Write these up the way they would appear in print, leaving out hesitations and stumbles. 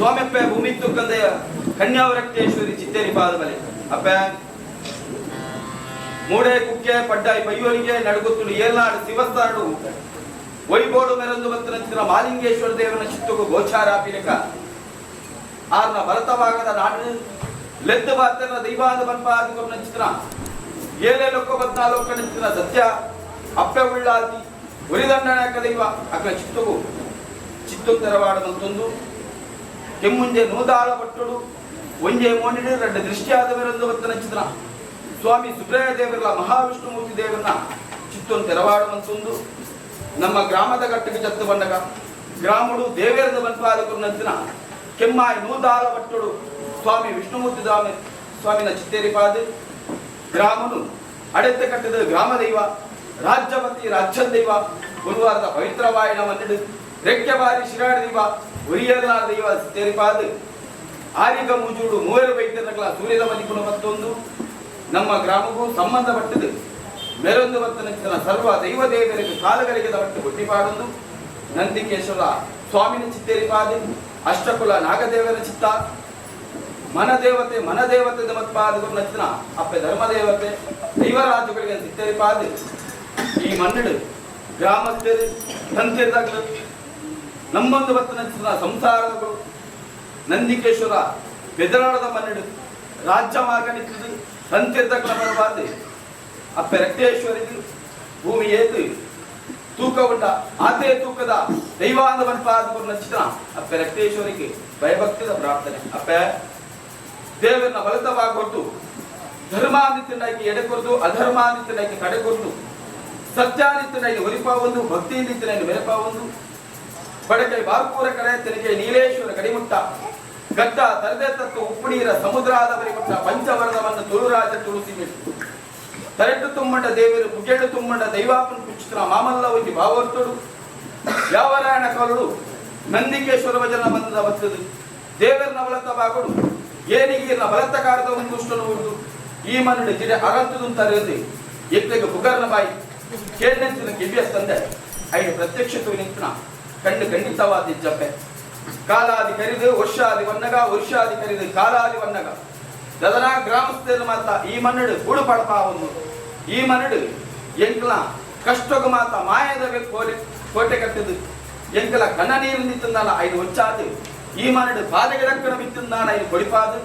ಸ್ವಾಮಿಯಪ್ಪೆ ಭೂಮಿ ತುಕ್ಕಂದೆಯ ಕನ್ಯಾವರಕ್ತೇಶ್ವರಿ ಚಿತ್ತೇರಿ ಪಾದಮಲೆ ಅಪ್ಪೆ ಮೂಡೆ ಕುಕ್ಕೆ ಪಡ್ಡಾಯಿ ಪಯ್ಯೋಲಿಗೆ ನಡುಗುತ್ತುಳು ಏಲ್ನಾಡು ಶಿವಸ್ಥಾನಡು ವೈಬೋಡು ಮೆರಂದು ಬತ್ತನಂಚಿನ ಮಾಲಿಂಗೇಶ್ವರ ದೇವನ ಚಿತ್ತುಗು ಗೋಚಾರ ಪಿಲಕ ಆರ್ನ ಭರತಭಾಗದ ನಾಡಿನ ಲೆದ್ದು ಬಾತನ ದೈವಾದ ಬನ್ಪಾದ ನಂಚಿನ ಏಲೆ ಲೊಕ್ಕ ಬದ್ನಾಲೊಕ್ಕ ನಂಚಿನ ಸತ್ಯ ಅಪ್ಪೆ ಉಳ್ಳಾತಿ ಉರಿದಂಡನಾಕ ದೈವ ಅಕ್ಕ ಚಿತ್ತುಗು ಚಿತ್ತುತ್ತರವಾಡದಂತೊಂದು ಕೆಮ್ಮುಂಜೆ ನೂದಾಳ ಪಟ್ಟುಡು ಒಂಜೆ ಮೋನಿಡು ರಡ್ಡ ದೃಷ್ಟಿಯಾದ ಮೆರಂದು ಬತ್ತನಂಚಿನ ಸ್ವಾಮಿ ಸುಬ್ರಹ ದೇವರ ಮಹಾವಿಷ್ಣುಮೂರ್ತಿ ದೇವರನ್ನ ಚಿತ್ತೊಂದು ತೆರವಾಡುವಂತೊಂದು ನಮ್ಮ ಗ್ರಾಮದ ಗಟ್ಟಿಗೆ ಜತ್ತು ಬಂಡಗ ಗ್ರಾಮಡು ದೇವೇರದ ಬನ್ಪಾದಕರು ಕೆಮ್ಮಾಯಿ ನೂದಾಳ ಭಟ್ಟುಡು ಸ್ವಾಮಿ ವಿಷ್ಣುಮೂರ್ತಿ ದಾಮಿ ಸ್ವಾಮಿನ ಚಿತ್ತೇರಿಪಾದ ಗ್ರಾಮನು ಅಡೆತ್ತ ಕಟ್ಟಿದ ಗ್ರಾಮ ದೈವ ರಾಜ್ಯಪತಿ ರಾಜ್ಯ ದೈವ ಗುರುವಾರದ ಪವಿತ್ರವಾಯಿನ ಮನ್ನಿಡು ರೆಕ್ಕೆ ಬಾರಿ ಶಿರಾಡಿ ದೈವ ಉರಿಯರ್ನ ದೈವ ಚಿತ್ತೇರಿಪಾದ ಆರಿಗ ಮುಜೂಡು ಮೂವರು ವೈದ್ಯರಗಳ ಸೂರ್ಯದ ಮಲಿಪುನ ಮತ್ತೊಂದು ನಮ್ಮ ಗ್ರಾಮಕ್ಕೂ ಸಂಬಂಧಪಟ್ಟದು ಮೇರೊಂದು ಬತ್ತನಂಚಿನ ಸರ್ವ ದೈವ ದೇವರಿಗೆ ಕಾಲಗಳಿಗೆ ದವಟ್ಟು ಗುಟ್ಟಿಪಾಡೊಂದು ನಂದಿಕೇಶ್ವರ ಸ್ವಾಮಿನ ಚಿತ್ತೇರಿಪಾದೆ ಅಷ್ಟಕುಲ ನಾಗದೇವರ ಚಿತ್ತ ಮನದೇವತೆ ಮನದೇವತೆ ಮತ್ಪಾದಗಳು ನಚ್ಚಿನ ಅಪ್ಪೆ ಧರ್ಮದೇವತೆ ದೈವರಾಜುಗಳಿಗೆ ಚಿತ್ತೇರಿಪಾದೆ ಈ ಮಣ್ಣಿಡು ಗ್ರಾಮಸ್ಥರು ತಂತಿರ್ದಾಗಲು ನಮ್ಮೊಂದು ಬತ್ತನಂಚಿನ ಸಂಸಾರಗಳು ನಂದಿಕೇಶ್ವರ ಬೆದರಾಳದ ಮಣ್ಣಿಡು ರಾಜ್ಯ ಮಾರ್ಗ ನಿಂತದು ತಂತಿರ್ದಗ್ಲ ಬರಬಾರ್ದು ಅಪ್ಪೆ ರಕ್ತೇಶ್ವರಿಗೆ ಭೂಮಿ ಏತು ತೂಕ ಉಂಡ ಆತೇ ತೂಕದ ದೈವಾಂದ ಬನ್ಪಾದಗುರು ನಚ್ಚಿದ ಅಪ್ಪೆ ರಕ್ತೇಶ್ವರಿಗೆ ಭಯಭಕ್ತಿದ ಪ್ರಾರ್ಥನೆ. ಅಪ್ಪೆ ದೇವರನ್ನ ಬಲತವಾಗೊಟ್ಟು ಧರ್ಮಾದಿತ್ಯನಾಗಿ ಎಡೆ ಕೊರದು, ಅಧರ್ಮಾದಿತ್ಯನಾಗಿ ಕಡೆ ಕೊರದು, ಸತ್ಯಾದಿತ್ಯನಾಗಿ ಒಲಿಪಾವೊಂದು, ಭಕ್ತಿಯಿಂದಿತ್ಯನಾಗಿ ಮೆರಪಾವೊಂದು, ಬಡಕೈ ಬಾರ್ಕೂರ ಕಡೆ ತೆನಿಗೆ ನೀಲೇಶ್ವರ ಕಡಿಮುಟ್ಟ ಗಟ್ಟ ತರದೆ ತತ್ತು ಉಪ್ಪು ನೀರ ಸಮುದ್ರಾದ ಬರಿಮುಟ್ಟ ಪಂಚವರ್ಣವನ್ನು ತುಳುರಾಜ ತುಳಸಿ ಮೆಟ್ಟು ತರೆಟ್ಟು ತುಂಬಂಡ ದೇವರು ಪುಗೆಡು ತುಂಬಂಡ ದೈವಾಪನ ಪುಚ್ಚಿತ್ರ ಮಾಮಲ್ಲ ಒಂಜಿ ಭಾವರ್ತುಡು ಯಾವರಾಯಣ ಕರುಳು ನಂದಿಕೇಶ್ವರ ವಜನ ಬಂದ ಬತ್ತದು ದೇವರನ ಬಲತ ಬಾಗುಡು ಏನಿಗೀರ್ನ ಬಲತ್ತ ಕಾರದ ಒಂದು ದುಷ್ಟನು ಉಂಟು ಈ ಮನ್ನಡು ಜಿಡೆ ಅರಂತುದು ತರೆಯದು ಎಕ್ಲೆಗೆ ಪುಗರ್ನ ಬಾಯಿ ಕೇಳಿನ ಕಿವಿಯಸ್ತಂದೆ ಐದು ಪ್ರತ್ಯಕ್ಷ ನಿಂತನ ಕಂಡು ಖಂಡಿತವಾದ ಜಪ್ಪೆ ಕಾಲಾದಿ ಕರಿದು ವರ್ಷಾದಿ ವನ್ನಗ ವರ್ಷಾದಿ ಕರಿದು ಕಾಲಾದಿ ವನ್ನಗ ದದನ ಗ್ರಾಮಸ್ಥರು ಮಾತ ಈ ಮನ್ನಡು ಕೂಡು ಪಡಪಾವನ್ನು ಈ ಮನ್ನಡು ಎಂಕ್ಲ ಕಷ್ಟಗ ಮಾತ ಮಾಯದ ಕೋಲೆ ಕೋಟೆ ಕಟ್ಟಿದು ಎಂಕಲ ಕಣ್ಣ ನೀರು ನಿಂತಂದಾನ ಐದು ಹೊಚ್ಚಾದು ಈ ಮನ್ನಡು ಪಾದಗೆ ದಕ್ಕಣ ಬಿತ್ತಂದಾನ ಐದು ಕೊಡಿಪಾದು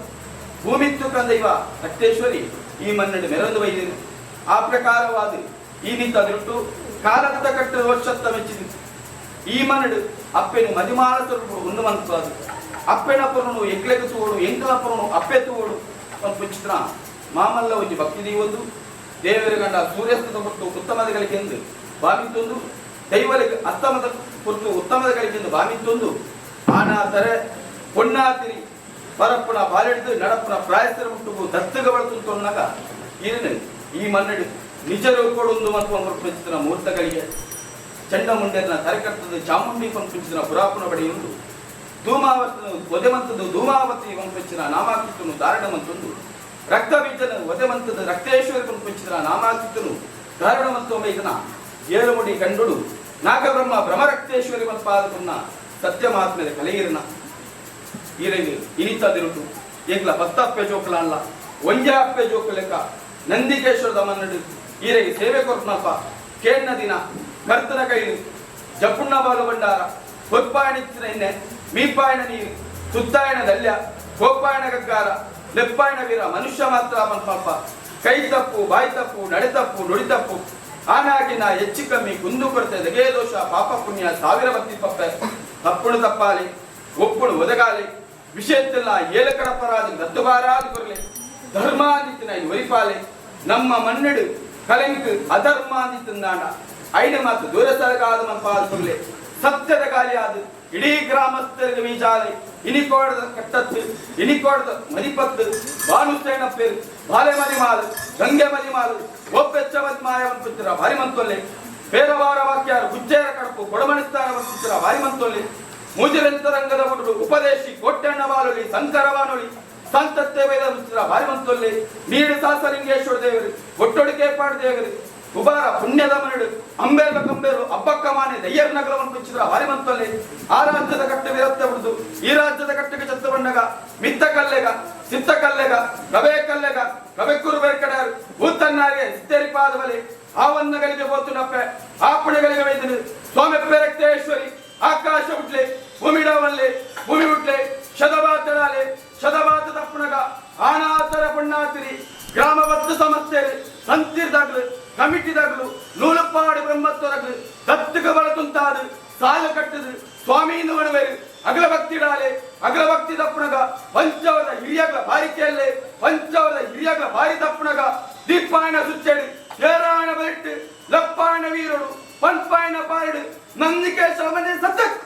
ಭೂಮಿತ್ತು ಕಂದೈವ ರಕ್ತೇಶ್ವರಿ ಈ ಮನ್ನಡು ಮೆರೊಂದು ಬೈದಿರು ಆ ಪ್ರಕಾರವಾದ ಈ ನಿಂತ ಅದಿರುಟ್ಟು ಕಾಲದ ಕಟ್ಟು ವರ್ಷತ್ತ ಮೆಚ್ಚಿದು ಈ ಮನಡು ಅಪ್ಪೆನು ಮದಿಮಾಲ ಸ್ವರೂಪು ಉಂಡು ಮಂತ್ವಾದು ಅಪ್ಪೆನ ಪುರನು ಎಂಕ್ಲೆಗೆ ತೂಡು ಎಂಕಲ ಪುರನು ಅಪ್ಪೆ ತೂಡು ಪುಚ್ಚಿತ್ರ ಮಾಮಲ್ಲ ಒಂಜಿ ಭಕ್ತಿ ದೀವೊಂದು ದೇವರ ಗಂಡ ಸೂರ್ಯಾಸ್ತದ ಹೊತ್ತು ಉತ್ತಮದ ಗಳಿಕೆಂದು ಬಾಮಿತ್ತೊಂದು ದೈವರಿಗೆ ಅಸ್ತಮದ ಹೊತ್ತು ಉತ್ತಮದ ಗಳಿಕೆಂದು ಬಾಮಿತ್ತೊಂದು ಆನಾತರೆ ಪೊನ್ನಾತಿರಿ ಪರಪ್ಪನ ಬಾಲೆಡ್ದು ನಡಪ್ಪನ ಪ್ರಾಯಸ್ಥರ ಮುಟ್ಟುಗು ದತ್ತುಗ ಬಳತುಂತೊನ್ನಾಗ ಇರನು ಈ ಮನ್ನಡು ನಿಜ ರೂಪಡೊಂದು ಮತ್ತು ಪುಚ್ಚಿತ್ರ ಮುಹೂರ್ತಗಳಿಗೆ ಚಂಡಮುಂಡನ ತರೆಕಟ್ಟದ ಚಾಮುಂಡಿ ಪಂಪಿಂಚಿನ ಪುರಾಪುನ ಬಡಿಯೊಂದು ಧೂಮಾವತಿ ಒದೆಮಂತದ್ದು ಧೂಮಾವತಿ ಪಂಪಿಂಚಿನ ನಾಮಾಕಿತ್ತನು ದಾರುಣಮಂತೊಂದು ರಕ್ತ ಬೀಜನ ಒದೆಮಂತದ ರಕ್ತೇಶ್ವರಿ ಪಂಪಿಂಚಿನ ನಾಮಾಕಿತ್ತನು ದಾರುಣಮಂತೊಮ್ಮೆ ಇದನ್ನ ಏಳುಮುಡಿ ಕಂಡುಡು ನಾಗಬ್ರಹ್ಮ ಭ್ರಮರಕ್ತೇಶ್ವರಿ ಮತ್ಪಾದಕನ್ನ ಸತ್ಯ ಮಹಾತ್ಮೆದ ಕಲೆಯಿರನ ಈರೆಗೆ ಇನಿತದಿರುಟು ಎಂಕ್ಲ ಪತ್ತಪ್ಪೆ ಜೋಕುಲ ಅಲ್ಲ ಒಂಜೆ ಅಪ್ಪೆ ಜೋಕುಲೆಕ್ಕ ನಂದಿಕೇಶ್ವರದ ಮನ್ನಡು ಈರೆಗೆ ಸೇವೆ ಕೊರ್ಪನಪ್ಪ ಕೇಣ್ಣ ದಿನ ಕರ್ತನ ಕೈಲಿ ಜಪ್ಪುಣ್ಣ ಬಾಲು ಭಂಡಾರ ಹೊತ್ಪಾಯಣಿತ್ತಿನ ಎಣ್ಣೆ ಮೀಪಾಯಣ ನೀರು ತುತ್ತಾಯಣ ದಲ್ಯ ಕೋಪಾಯಣ ಗಗ್ಗಾರ ಲೆಪ್ಪಾಯಣ ವೀರ ಮನುಷ್ಯ ಮಾತ್ರ ಪಾಪ ಕೈ ತಪ್ಪು ಬಾಯಿ ತಪ್ಪು ನಡೆ ತಪ್ಪು ನುಡಿ ತಪ್ಪು ಆನಾಗಿನ ಹೆಚ್ಚು ಕಮ್ಮಿ ಕುಂದು ಕೊರತೆ ದಗೆ ದೋಷ ಪಾಪ ಪುಣ್ಯ ಸಾವಿರ ಬತ್ತಿ ಪಪ್ಪೆ ತಪ್ಪುಣು ತಪ್ಪಾಲಿ ಒಪ್ಪುಣು ಒದಗಾಲಿ ವಿಷಯತ್ತೆಲ್ಲ ಏಲಕಡಪರಾದ ದತ್ತುಬಾರಾದ ಕೊರಲೆ ಧರ್ಮಾದಿತ್ಯನ ಒರಿಪಾಲೆ ನಮ್ಮ ಮಣ್ಣೆಡು ಕಲೆಂಕ್ ಅಧರ್ಮಾದಿತ್ತಂದಾಂಡ ಐನ ಮಾತು ದೂರ ಸರಗಾದ ಮನ್ಪಾದ ಕೊರಲೆ ಸತ್ಯದ ಗಾಲಿಯಾದ ಇಡೀ ಗ್ರಾಮಸ್ಥರಿಗೆ ಮೀಜಾಲಿ ಇನಿಕೋಡದ ಕಟ್ಟತ್ತು ಇನಿಕೋಡದ ಮದಿಪತ್ತು ಭಾನುಸೇನ ಪೇರು ಬಾಲೆ ಮದಿಮಾಲು ಗಂಗೆ ಮದಿಮಾಲು ಒಪ್ಪೆಚ್ಚ ಮದಿಮಾಯವನ್ ಪುತ್ರ ಭಾರಿ ಮಂತೊಲ್ಲೆ ಪೇರವಾರ ವಾಕ್ಯಾರು ಗುಜ್ಜೇರ ಕಡಪು ಕೊಡಮಣಿಸ್ತಾನ ಪುತ್ರ ಭಾರಿ ಮಂತೊಲ್ಲೆ ಮುಜಿರಂತರಂಗದ ಬುಡುಡು ಉಪದೇಶಿ ಕೋಟ್ಟೆಣ್ಣ ಬಾಲೊಲಿ ಸಂಕರ ಬಾನೊಲಿ ಸಂತತ್ತೆ ವೇದ ಪುತ್ರ ಭಾರಿ ಮಂತೊಲ್ಲೆ ನೀಡು ಸಾಸಲಿಂಗೇಶ್ವರ ದೇವರು ಒಟ್ಟೊಡಿಕೆ ಪಾಡು ದೇವರು ಉಬಾರ ಪುಣ್ಯದ ಮನಡು ಅಂಬೇಲು ಕಂಬೇಲು ಅಬ್ಬಕ್ಕ ಮಾನೆ ದಯ್ಯರ್ ನಗರವನ್ನು ಪುಚ್ಚಿದ್ರ ಭಾರಿ ಮಂತೊಲ್ಲೆ ಆ ರಾಜ್ಯದ ಕಟ್ಟೆ ವಿರತ್ತೆ ಬಿಡುದು ಈ ರಾಜ್ಯದ ಕಟ್ಟೆಗೆ ಚತ್ತು ಪಣ್ಣಗ ಮಿತ್ತ ಕಲ್ಲೆಗ ಸಿತ್ತ ಕಲ್ಲೆಗ ರವೆ ಕಲ್ಲೆಗ ರವೆಕ್ಕುರು ಬೆರ್ಕಡಾರು ಊತನ್ನಾರಿಗೆ ಸಿತ್ತರಿಪಾದವಲೆ ಆವನ್ನ ಗಲಿಗೆ ಪೋತುನಪ್ಪೆ ಆಪಣೆಗಳಿಗೆ ವೈದ್ಯನು ಸ್ವಾಮಿ ಪೆರಕ್ತೇಶ್ವರಿ ಆಕಾಶ ಉಟ್ಲೆ ಭೂಮಿಡವಲ್ಲೆ ಭೂಮಿ ಉಟ್ಲೆ ಶತವಾತಡಾಲೆ ಶತವಾತ ತಪ್ಪುನಗ ಆನಾತರ ಪುಣ್ಣಾತಿರಿ ಗ್ರಾಮವತ್ತು ಸಮಸ್ಯೆ ಸಂತಿರ್ದಾಗ್ಲು ಕಮಿಟಿದಾಗ್ಲು ನೂಲುಪಾಡು ಬ್ರಹ್ಮತ್ವದಾಗ್ಲು ದತ್ತುಕ ಬಳತುಂತಾದು ಸಾಲು ಕಟ್ಟದು ಸ್ವಾಮಿಯಿಂದ ಮಣವೇರು ಅಗಲ ಭಕ್ತಿಡಾಲೆ ಅಗಲ ಭಕ್ತಿ ತಪ್ಪುನಗ ಪಂಚವರ ಹಿರಿಯಗಳ ಬಾರಿಕೆಯಲ್ಲೇ ಪಂಚವರ ಹಿರಿಯಗಳ ಬಾರಿ ತಪ್ಪುನಗ ದೀಪಾಯಣ ಸುಚ್ಚೇಡು ಏರಾಯಣ ಬೆಟ್ಟು ಲಪ್ಪಾಯಣ ವೀರರು ಪನ್ಪಾಯಣ ಪಾರಡು ನಂದಿಕೇಶ ಮನೆ ಸತ್ತಕ್.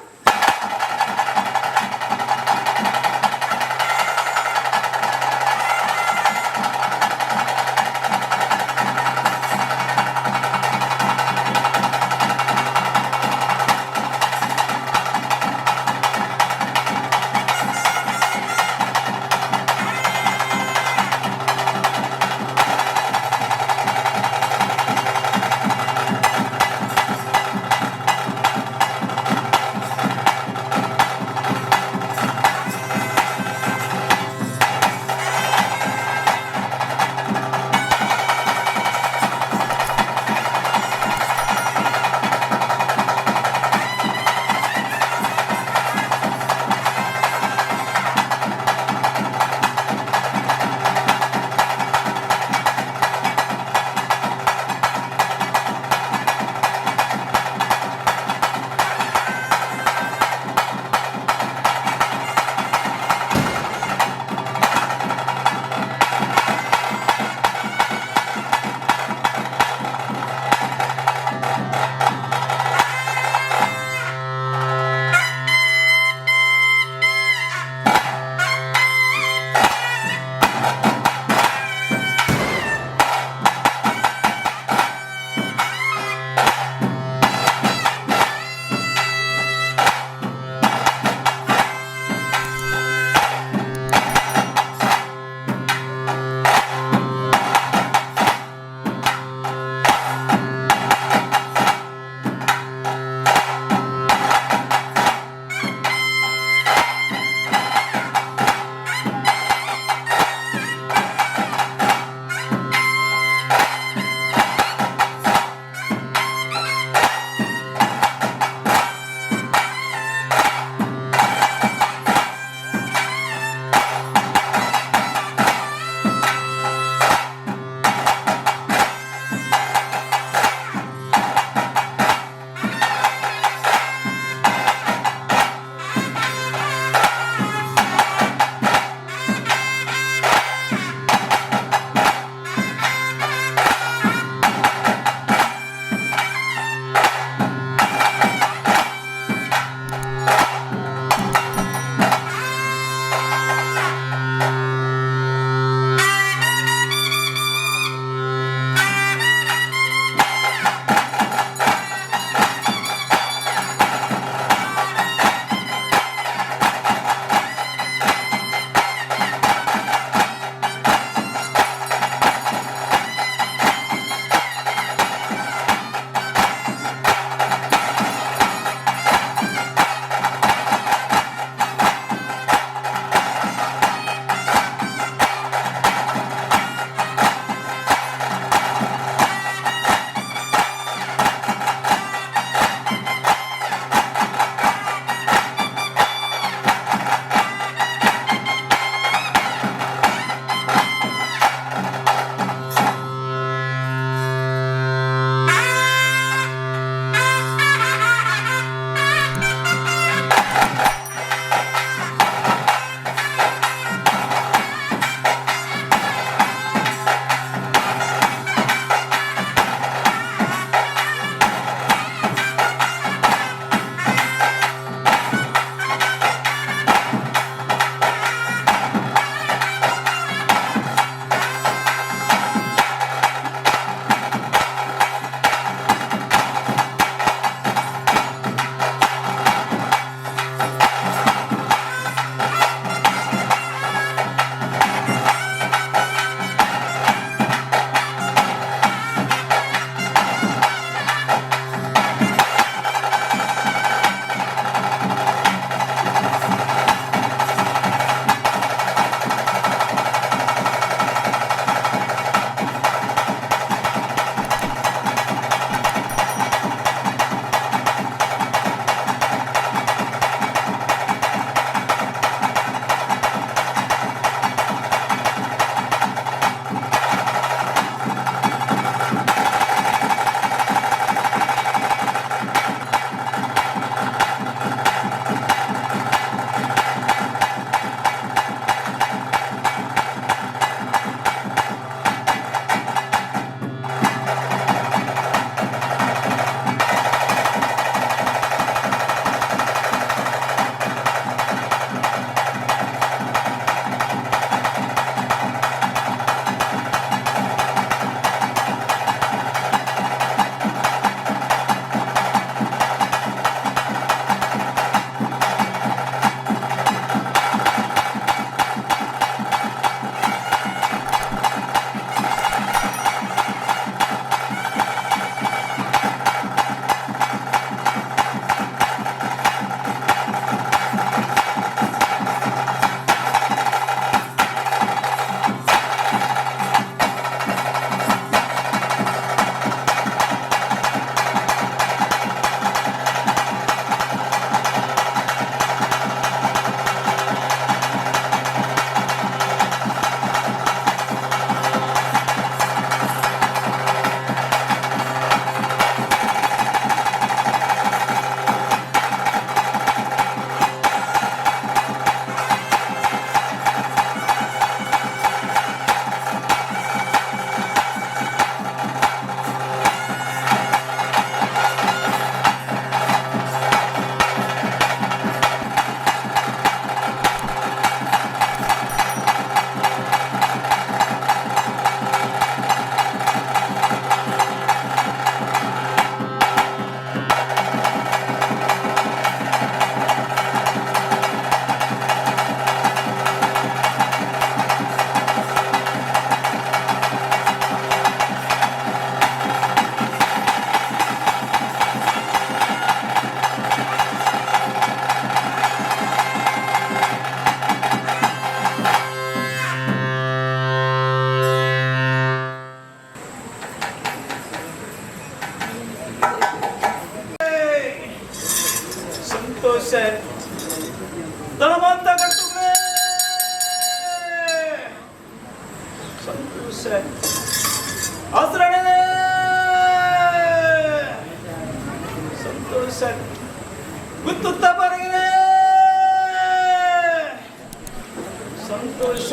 ಸಂತೋಷ.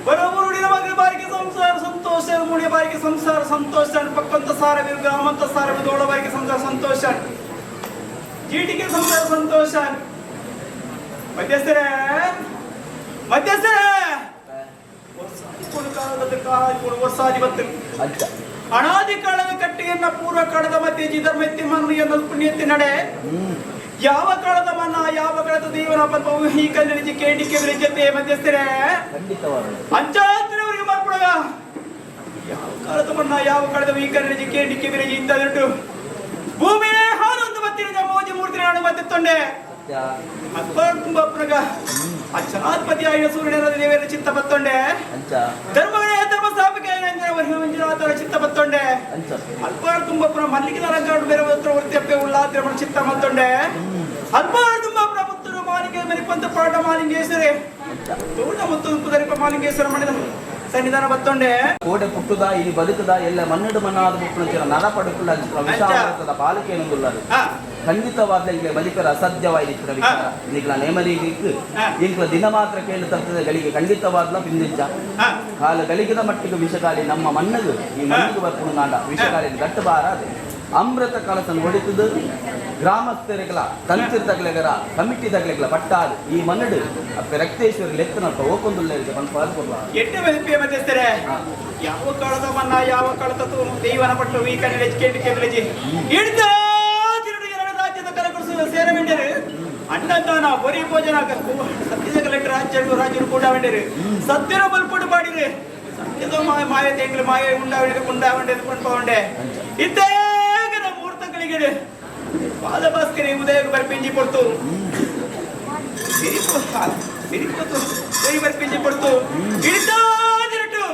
ಬರೋಬರುಡಿನ ಮಗಳ ಬಾರಿಗೆ ಸಂಸಾರ ಸಂತೋಷ, ಮೂಡಿಯ ಬಾರಿಗೆ ಸಂಸಾರ ಸಂತೋಷ, ಪಕ್ಕಂತ ಸಾರವಿರು ಗ್ರಾಮಂತ ಸಾರವಿರು, ದೋಳ ಬಾರಿಗೆ ಸಂಸಾರ ಸಂತೋಷ, ಚೀಟಿಗೆ ಸಂಸಾರ ಸಂತೋಷ. ಮಧ್ಯಸ್ಥರೇ ಮಧ್ಯಸ್ಥರೇ, ವರ್ಷಾಧಿಪತಿ ಅನಾದಿ ಕಾಲದ ಕಟ್ಟಿಗೆಯನ್ನ ಪೂರ್ವ ಕಾಲದ ಮಧ್ಯೆ ಧರ್ಮ ಮನ್ನು ಪುಣ್ಯತಿ ನಡೆ ಯಾವ ಕಾಲದ ಮನ್ನ ಯಾವ ಕಾಲದ ದೇವನ ಪದ್ಮವು ಈ ಕಲ್ಲಿನ ಕೇಟಿಕೆ ವಿರಜತೆ ಮಧ್ಯಸ್ಥರೇ ಅಂಚಾತ್ರವರಿಗೆ ಮಾರ್ಪಡಗ ಯಾವ ಕಾಲದ ಮನ್ನ ಯಾವ ಕಾಲದ ಈ ಕಲ್ಲಿನ ಕೇಟಿಕೆ ವಿರಜಿ ಇಂಥದುಂಟು ಭೂಮಿಯೇ ಹಾಲೊಂದು ಮತ್ತಿರ ಮೋಜಿ ಮೂರ್ತಿ ನಾನು ಮತ್ತೆ ತೊಂಡೆ ಅಕ್ಬರ್ ತುಂಬ ಪ್ರಗ ಅಚ್ಚನಾಧಿಪತಿ ಆಯಿನ ಸೂರ್ಯನ ದೇವರ ಚಿತ್ತ ಬತ್ತೊಂಡೆ ಧರ್ಮಗಳೇ ಧರ್ಮ ಸ್ಥಾಪಕ ಮಂಜುನಾಥರ ಚಿತ್ತ ಬತ್ತೊಂಡೆ ಅಲ್ಪಾರ್ ತುಂಬಪ್ಪನ ಮಲ್ಲಿಗೆ ಅಲಂಕಾರ ಬೇರೆ ವೃತ್ತಿಯಪ್ಪೆ ಉಳ್ಳಾದ್ರೆ ಚಿತ್ತ ಮತ್ತೊಂಡೆ ಅಲ್ಪಾರ್ ತುಂಬಪ್ಪನ ಪುತ್ತೂರು ಮಾಲಿಂಗ ಮರಿಪಂತ ಪಾಠ ಮಾಲಿಂಗೇಶ್ವರೇ ತೋಟ ಮತ್ತು ಪುದರಿಪ ಮಾಲಿಂಗೇಶ್ವರ ಮಣಿದ ಸನ್ನಿಧಾನ ಬತ್ತೊಂಡೆ ಕೋಡೆ ಪುಟ್ಟುದ ಇಲ್ಲಿ ಬದುಕುದ ಎಲ್ಲ ಮಣ್ಣಡು ಮಣ್ಣಾದ ಮುಪ್ಪುನಂಚಿನ ನರ ಪಡುಕುಳ್ಳ ವಿಷಾದ ಪಾಲಿಕೆ ಎನ್ನುವುದಿಲ್ಲ. ಖಂಡಿತವಾದ ಇಂಗ್ಲೆ ಬಲಿಪರ ಅಸಾಧ್ಯವಾಯಿತು ವಿಚಾರ ಇಂಗ್ಲ ನೇಮರಿಗೆ ಇಂಗ್ಲ ದಿನ ಮಾತ್ರ ಕೇಳಿ ತರ್ತದೆ ಗಳಿಗೆ ಖಂಡಿತವಾದ್ಲ ಬಿಂದಿಜ್ಜ ಕಾಲ ಗಳಿಗದ ಮಟ್ಟಿಗೆ ವಿಷಕಾಲಿ ನಮ್ಮ ಮಣ್ಣದು ಈ ಮಣ್ಣಿಗೆ ಬರ್ಕೊಂಡು ನಾಡ ವಿಷಕಾಲಿ ಗಟ್ಟು ಬಾರ ಅದೇ ಅಮೃತ ಕಳಸನ್ನು ಹೊಡಿತದು ಗ್ರಾಮಸ್ಥರಿಗಳ ತಂತಿರ್ತಗಲೆಗರ ಕಮಿಟಿ ತಗಲೆಗಳ ಪಟ್ಟಾದು ಈ ಮಣ್ಣಡು ಅಪ್ಪ ರಕ್ತೇಶ್ವರಿ ಲೆಕ್ಕನಪ್ಪ ಓಕೊಂದುಳ್ಳ ಪನ್ಪಾದು ಕೊಡ್ಲ ಎಟ್ಟೆ ಬದುಪಿಯ ಮಧ್ಯಸ್ಥರೇ ಯಾವ ಕಾಲದ ಮನ್ನ ಯಾವ ಕಾಲದ ದೈವನ ಪಟ್ಟು ಈ ಕನ್ನಡ ಕೇಳಿ ಕೇಳಿ ಹಿಡಿದ ಎರಡು ರಾಜ್ಯದ ಕರಕುಡಿಸುವ ಸೇರಬೇಂಡರು ಅಣ್ಣದಾನ ಬರಿ ಭೋಜನ ಸತ್ಯದ ಕಲೆಕ್ಟರ್ ರಾಜ್ಯರು ರಾಜ್ಯರು ಕೂಡ ವೇಂಡರು ಸತ್ಯರ ಬಲ್ಪುಡು ಪಾಡಿರು ಸತ್ಯದ ಮಾಯ ಮಾಯ ತೆಂಗ್ಲು ಮಾಯ ಉಂಡಾವಂಡೆ ಉಂಡಾವಂಡೆ ಕೊಂಡ್ಪವಂಡೆ ಇದ್ದೇಗನ ಮೂರ್ತಗಳಿಗೆ ಪಾದಭಾಸ್ಕರಿ ಉದಯ ಬರ್ಪಿಂಜಿ ಕೊಡ್ತು ಸಿರಿಪು ಸಿರಿಪು ಉದಯ ಬರ್ಪಿಂಜಿ ಕೊಡ್ತು ಹಿಡಿದಾದಿರಟು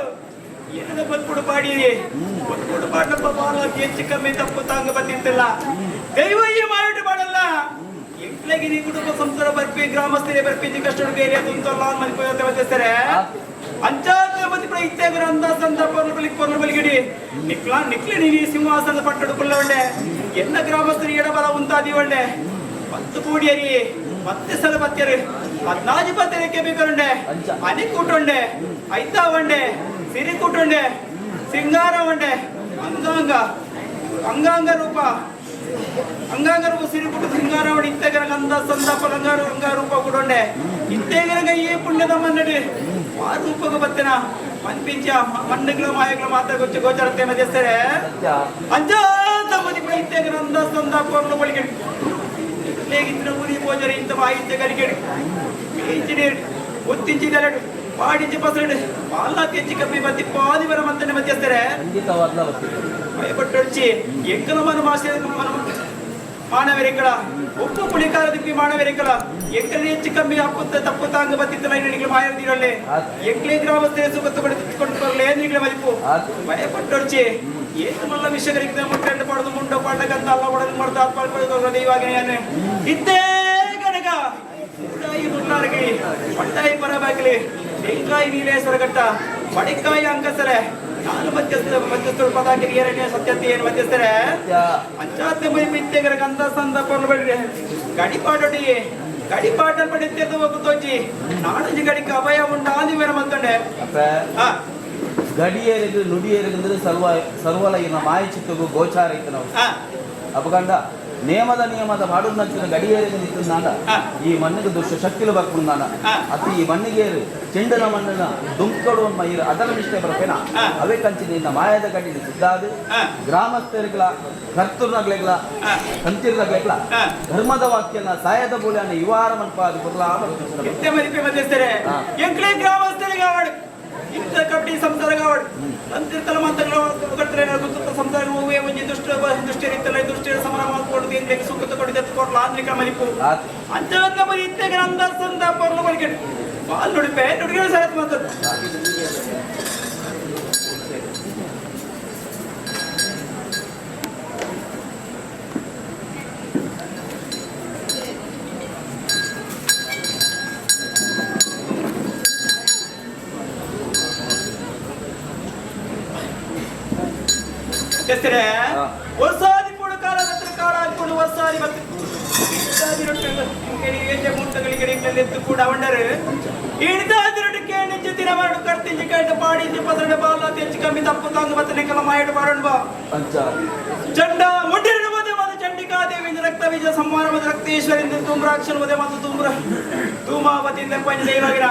ಏನದ ಬಲ್ಪುಡು ಪಾಡಿರಿ ಬಲ್ಪುಡು ಪಾಡಪ್ಪ ಬಾಲ ಹೆಚ್ಚು ಕಮ್ಮಿ ತಪ್ಪು ತಾಂಗ ಬಂದಿತ್ತಲ್ಲ ದೈವ ಈ ಮಾರಾಟ ಮಾಡಲ್ಲ ಎಂಟ್ಲಾಗಿ ನೀ ಕುಟುಂಬ ಸಂಸಾರ ಬರ್ಪಿ ಗ್ರಾಮಸ್ಥರೇ ಬರ್ಪಿ ಕಷ್ಟ ಬೇರೆ ತುಂತಲ್ಲ ಮಲ್ಪೆ ಮಧ್ಯಸ್ಥರೇ ಅಂಚಾತ ಮತಿ ಇತ್ತೇಗರ ಅಂದ ಸಂದರ್ಭ ಬಲಿ ಪೊರ್ಲು ಬಲಿಗಿಡಿ ನಿಕ್ಲ ನಿಕ್ಲಿ ನೀ ಸಿಂಹಾಸನದ ಪಟ್ಟಡು ಕುಲ್ಲವಂಡೆ ಎಲ್ಲ ಗ್ರಾಮಸ್ಥರು ಎಡಬಲ ಉಂತಾದಿವಂಡೆ 10 ಕೋಡಿಯರಿ 10 ಸಲ ಬತ್ತರು 14 ಪತ್ತರಕ್ಕೆ ಬೇಕರುಂಡೆ ಅನಿ ಕೂಟುಂಡೆ ಐತಾ వంಡೆ ಸಿರಿ ಕೂಟುಂಡೆ ಸಿಂಗಾರ వంಡೆ ಅಂಗಾಂಗ ಅಂಗಾಂಗ ರೂಪ ಅಂಗಾಂಗ ರೂಪ ಸಿರಿಪುಟ್ಟು ಸಿಂಗಾರ వండి ಇತ್ತೆಗರ ಗಂಧ ಸಂದ ಪಲಂಗಾರ ಅಂಗಾರೂಪ ಕೂಡೊಂಡೆ ಇತ್ತೆಗರಗ ಈ ಪುಣ್ಯದ ಮನ್ನಡಿ ಆ ರೂಪಗ ಬತ್ತಿನ ಮನ್ಪಿಂಚ ಮಣ್ಣುಗಳ ಮಾಯಗಳ ಮಾತ್ರ ಗೊಚ್ಚ ಗೋಚರತೆ ಮಧ್ಯಸ್ಥರೇ ಅಂಜಾತ ಮದಿ ಇತ್ತೆಗರ ಅಂದ ಸಂದ ಪೊರ್ಲು ಬಳಿಗೆ ಲೇಗಿತ್ತಿನ ಊರಿ ಭೋಜನ ಇಂತ ಮಾಹಿತ್ಯ ಕರಿಕೆಡು ಇಂಜಿನಿಯರ್ ಒತ್ತಿಂಚಿದೆರಡು ಪಾಡಿಂಚಿ ಪಸರಡು ಪಾಲ తెచ్చి ಕಮ್ಮಿ ಮತ್ತಿ ಪಾದಿವರ ಮಂತನೆ ಮಧ್ಯಸ್ಥರೇ ಭಯಪಟ್ಟೊಡ್ಚಿ ಎಂಕಲ ಮನ ಮಾಸೆ ಮನ ಮಾನವರಿಕಳ ಉಪ್ಪು ಪುಳಿಕಾರ ದಿಪ್ಪಿ ಮಾನವರಿಕಳ ಎಂಕಲ ಹೆಚ್ಚು ಕಮ್ಮಿ ಅಪ್ಪುತ್ತ ತಪ್ಪು ತಾಂಗ ಬತ್ತಿತ್ತ ಲೈನಡಿಗಳು ಮಾಯದಿರಲ್ಲೆ ಎಂಕ್ಲೇ ಗ್ರಾಮಸ್ಥರೇ ಸುಗತ್ತು ಪಡೆದುಕೊಂಡು ಬರಲೇ ನಿಗಳ ಮದಿಪು ಭಯಪಟ್ಟೊಡ್ಚಿ ಏತು ಮಲ್ಲ ವಿಷಯಗಳಿಗೆ ಮುಟ್ಟೆಂಡು ಪಡೆದು ಮುಂಡ ಪಾಂಡಗಂತ ಅಲ್ಲ ಒಡಲು ಮಾಡ್ತಾ ಆತ್ಮ ದೈವಾಗಿನ ಇದ್ದೇ ಗಣಗ ಮೂಡಾಯಿ ಮುನ್ನಾರಗಿ ಪಟ್ಟಾಯಿ ಪರಬಾಗಲಿ ತೆಂಕಾಯಿ ನೀಲೇಶ್ವರ ಘಟ್ಟ ಬಡಿಕಾಯಿ ಅಂಕಸರೆ ನಾನು ಮಧ್ಯಸ್ಥ ಮಧ್ಯಸ್ಥರು ಪದಾಕಿ ಎರಡನೇ ಸತ್ಯತೆ ಏನು ಮಧ್ಯಸ್ಥರೇ ಅಂಚಾತೆ ಮೈ ಮಿತ್ತೆಗರ ಗಂಧ ಸಂದ ಪೊರ್ಲು ಬಡಿರೆ ಗಡಿಪಾಡೊಡಿ ಗಡಿಪಾಟ ಪಡಿತ್ತೆ ತೋಚಿ ನಾಡಂಜಿ ಗಡಿಕ ಅಭಯ ಉಂಡ ಆದಿವೇರ ಮಂತಂಡೆ ಗಡಿಯೇರಿಗು ನುಡಿಯೇರಿಗಂದ್ರೆ ಸರ್ವ ಸರ್ವಲೈನ ಮಾಯ ಚಿತ್ತಗು ಗೋಚಾರ ಇತ್ತು ನಾವು ಅಪಗಂಡ ನಿಯಮದ ನಿಯಮದ ಮಾಡುವ ಗಡಿಯೇರಿಗೆ ನಿಂತಾನ ಈ ಮಣ್ಣಿಗೆ ದುಷ್ಟ ಶಕ್ತಿಲು ಬರ್ಕೊಂಡಾನ ಅತಿ ಈ ಮಣ್ಣಿಗೆ ಚೆಂಡನ ಮಣ್ಣನ ದುಂಕಡು ಮೈರು ಅದರ ನಿಷ್ಠೆ ಬರಪೇನ ಅವೇ ಕಂಚಿನಿಂದ ಮಾಯದ ಗಡಿನ ಸಿದ್ಧಾದು ಗ್ರಾಮಸ್ಥರಿಗಳ ಕರ್ತೃನಗ್ಲೆಗಳ ಕಂತಿರ್ನಗ್ಲೆಗಳ ಧರ್ಮದ ವಾಕ್ಯನ ಸಾಯದ ಬೋಲಿಯನ್ನ ಯುವಾರ ಮನ್ಪಾದ ಬುರ್ಲಾ ಮಧ್ಯಸ್ಥರೇ ಎಂಕ್ಲೇ ಗ್ರಾಮಸ್ಥರಿಗೆ ಆವಡು ಇಂಥ ಕಬಡ್ಡಿ ಸಂಸಾರ ಕಾವಡು ಅಂತಿರ್ತಲ ಮಾತಗಳು ಗುತ್ತ ಸಂಸಾರ ಹೋಗುವೆ ಒಂಜಿ ದುಷ್ಟ ದುಷ್ಟರಿತ್ತಲ್ಲ ದುಷ್ಟರ ಸಮರ ಮಾಡ್ಕೊಂಡು ಎಂಗ್ಲೆಗ್ ಸುಖ ತಗೊಂಡು ಕೊಡ್ಲ ಆಂತ್ರಿಕ ಮಲಿಪು ಅಂಚವಂತ ಬರಿ ಇತ್ತೆಗ ನಂದ ಸಂದ ಪೊರ್ಲು ಬಳಿಕೆ ಬಾಲ್ ನುಡಿಪೆ ನುಡಿಗೆ ಸರತ್ ಮಾತದ್ದು ವರ್ಷಾದಿ ಪುಡು ಕಾಲ ಕಾಲ ಹಾಕೊಂಡು ವರ್ಷಾದಿ ಮತ್ತೆ ಕೂಡ ಅವಂಡರು ಇಡ್ದಾದಿರಡು ಕೇಣಿಂಚು ದಿನ ಮಾಡು ಕರ್ತಿಂಚು ಕೇಟ ಪಾಡಿಂಚು ಪದರಡು ಬಾಲ ತೆಚ್ಚು ಕಮ್ಮಿ ತಪ್ಪು ತಾಂಗು ಬತ್ತನೆ ಕಲ ಮಾಯಡು ಬಾರಣ್ಬ ಚಂಡ ಮುಂಡಿರಡು ಮದೆ ಮತ್ತು ಚಂಡಿಕಾದೇವಿ ರಕ್ತ ಬೀಜ ಸಂಹಾರ ಮತ್ತು ರಕ್ತೇಶ್ವರಿಂದ ಧೂಮ್ರಾಕ್ಷನ ಮದೆ ಮತ್ತು ಧೂಮ್ರ ಧೂಮಾವತಿಯಿಂದ ಪಂಚ ದೈವಾಗಿರ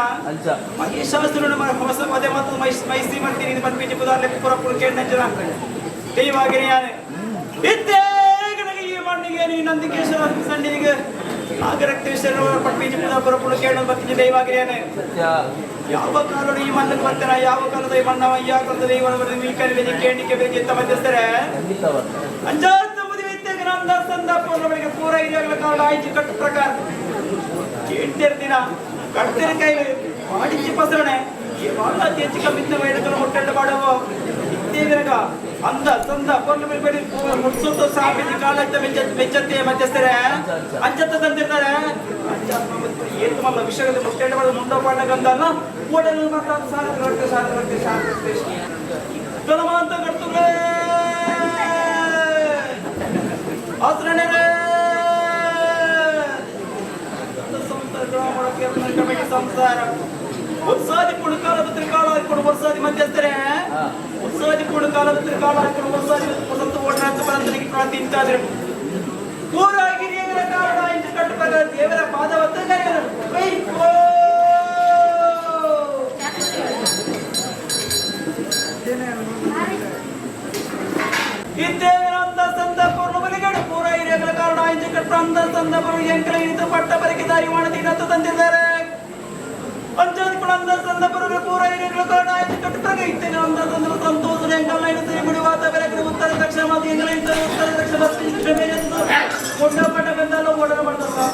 ಮಹಿಷಾಸುರನ ಹೊಸ ಮದೆ ಮತ್ತು ಮೈಸಿ ಮರ್ತೀನಿ ಪನ್ಪಿಂಚು ಪುದಾರ್ಲೆ ಪುರಪುರ ಕೇಂದ್ರ ದೈವಾಗಿರಿಯಾನೆ ಇದ್ದೇ ಈ ಮಣ್ಣಿಗೆ ನೀ ನಂದಿಕೇಶ್ವರ ಸನ್ನಿಧಿಗೆ ನಾಗರಕ್ತೇಶ್ವರ ಪಟ್ಪೀಜಿ ಪುದ ಪುರಪುರ ಕೇಳ ಬರ್ತೀನಿ ದೈವಾಗಿರಿಯಾನೆ. ಯಾವ ಕಾಲದ ಈ ಮಣ್ಣಕ್ಕೆ ಬರ್ತಾರ, ಯಾವ ಕಾಲದ ಈ ಮಣ್ಣವ, ಯಾವ ಕಾಲದ ದೈವ ಈ ಕಲಿಗೆ ಕೇಣಿಕೆ ಬೇಕಿತ್ತ ಮಧ್ಯಸ್ಥರೇ ಅಂಜಾತ ಮದುವೆ ಗ್ರಂಥ ಸಂದ ಪೂರ್ಣ ಪೂರ ಹಿರಿಯಗಳ ಕಾರಣ ಆಯ್ತು ಕಟ್ಟು ಪ್ರಕಾರ ಕೇಳ್ತಿರ ದಿನ ಕಟ್ತಿರ ಕೈಲಿ ಮಾಡಿಚ್ಚಿ ಪಸರಣೆ ಈ ಬಾಳ ಅತಿ ಹೆಚ್ಚು ಕಮ್ಮಿದ್ದ ವೈಡಕಲ ಮುಟ್ಟೆಂಡ ಮಾಡವು ಇತ್ತೇವಿರಗ ಅಂದ ಸಂದ ಪೂರ್ಣ ಬೇಡಿ ಮುಟ್ಸೋತು ಸಾಪಿಸಿ ಕಾಲತ್ತ ಮೆಚ್ಚತ್ತೆ ಮಧ್ಯಸ್ಥರೇ ಅಂಜತ್ತ ತಂದಿರ್ತಾರೆ. ಏತು ಮಲ್ಲ ವಿಷಯದಲ್ಲಿ ಮುಟ್ಟೆಂಡ ಮಾಡೋದು ಮುಂಡ ಪಾಂಡಗಂದಲ್ಲ ಓಡಲು ಮಾತಾಡ ಸಾಲ ಸಾಲ ಸಾಲ ಅಂತ ಕಟ್ತುಗಳೇ ಸಂಸಾರ ಉತ್ಸಾದಿ ಪುಡು ಕಾಲ ಕಾಲ ಹಾಕೊಂಡು ವರ್ಷಾದಿ ಮಧ್ಯಸ್ಥರೇ ಉತ್ಸಾದಿ ಪುಡು ಕಾಲ ಕಾಲ ಹಾಕೊಂಡು ವರ್ಷಾದಿ ವಸಂತ ಓಡನಾಥ ಪರಂತನಿಗೆ ಪ್ರಾರ್ಥಿಂತಾದ್ರೆ ಪೂರ ಗಿರಿಯಗಳ ಕಾರಣ ಇಂದು ಕಟ್ಟು ಪ್ರಕಾರ ದೇವರ ಪಾದವತ್ತ ಇದ್ದೇನಂತ ಸಂದರ್ಭ ಬಲಿಗಡು ಪೂರ ಹಿರಿಯಗಳ ಕಾರಣ ಇಂದು ಕಟ್ಟು ಅಂದ ಸಂದರ್ಭ ಎಂಕಲ ಇಳಿದು ಪಟ್ಟ ಬರಕೆ ದಾರಿ ಮಾಡದಿನಂತ ತಂದಿದ್ದಾರೆ. ಅಂಜಾದಿ ಕೂಡ ಅಂದ ಸಂದರ್ಭಗಳು ಪೂರ ಹಿರಿಯಗಳ ಕಾರಣ ಇಂದು ಕಟ್ಟು ಪ್ರಗ ಇದ್ದೇನೆ ಅಂದ ಸಂದರ್ಭ ಸಂತೋಷ ಎಂಕಲ ಇಳಿದು ಮುಡಿವಾತ ಬೆರಕಡೆ ಉತ್ತರ ದಕ್ಷಿಣ ಮಾತು ಎಂಕಲ ಇಳಿದು ಉತ್ತರ ದಕ್ಷಿಣ ಬಸ್ತಿ ದಕ್ಷಿಣ ಮೇಲೆ ಕೊಂಡ ಪಟ್ಟ ಬಂದಲ್ಲ ಓಡಲು ಮಾಡ್ತಾರೆ.